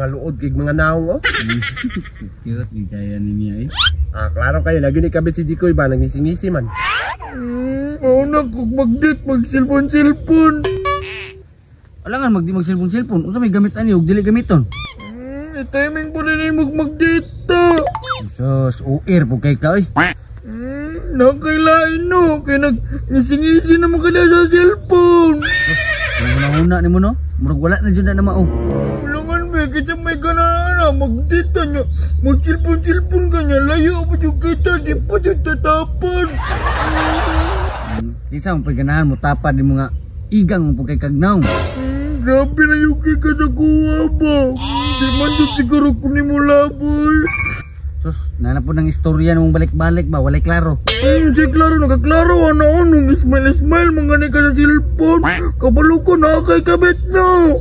Mga luod kig mga naong oh. Cute ni kaya ni niya eh. Ah, klaro kayo lagi ni kabit si Jikoy ba nagngisi-ngisi man. Mao na kog mag-date, mag-cellphone-cellphone. Alangan magdi mag cellphone-cellphone. Unsa may gamit ani og dili gamiton? I-timing po rin yung mag-date ta. Sus, uir po kay ka oy. Nakailain no, kaya nag-ngisi-ngisi naman ka na sa cellphone. Huna-huna nimo no. Murag wala na jud na mao. Ulangan be, kita may ganahan na, mag-date niya. Mag-cellphone-cellphone ka niya, layo pa yung kita, di pa yung tatapon. Kinsa mo paganahan mo tapad nimo nga igang mo po kay kagnaw. Grabe na yung kay ka sa kuha ba? Di man jud siguro ko ni mo laboy. Sus, nana po ng istorya nung balik-balik ba, walay klaro. Si klaro, nakaklaro, ano, nung smile-smile, mga ni ka sa cellphone. Kabalo ko na, kay kabit na.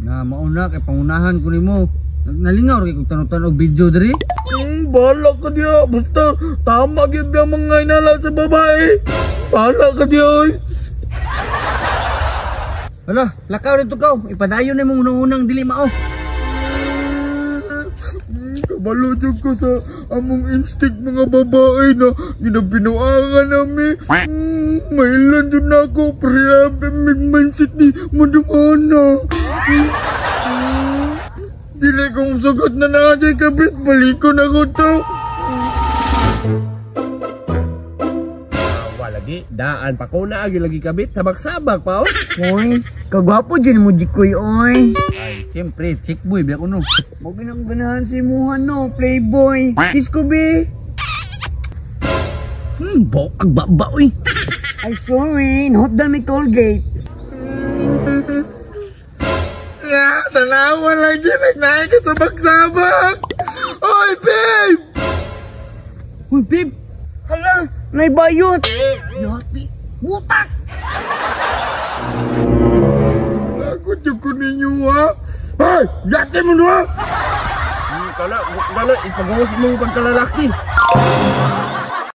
Na mauna kay pangunahan ko nimo. Nalingaw ra kay kog tanon-tanon og video diri. Bahala ka diya, basta tama gyud ang mga inala sa babae. Bahala ka diya, oy. Hala, lakaw dito kaw. Ipadayon na imong unang-unang dili mao. Kabalo jud ko sa among instinct mga babae na ginabinuangan nami. Mailan jud na ako, pre, mindset ni Madam Ana. Dili kong sugot na na kay kabit, balikon ako to. Lagi, daan pa ko na agi lagi kabit, sabak-sabak pa oh. Oy, kagwapo dyan mo Jikoy oy. Ay, siyempre, chick boy biya ko no. Mo ginang ganahan si imuha no, playboy. Kiss ko be. Bokag baba oy. Ay sorry, nahot may Colgate. Ya, tanawa lagi nagnaik ka sabak-sabak. Oy, babe! Uy, babe. Hala, may bayot. Yati, butak. Lagot yung ko ninyo, ha? Hoy, yati mo no, ha? Kana, kana, ipagawas mo pagkalalaki.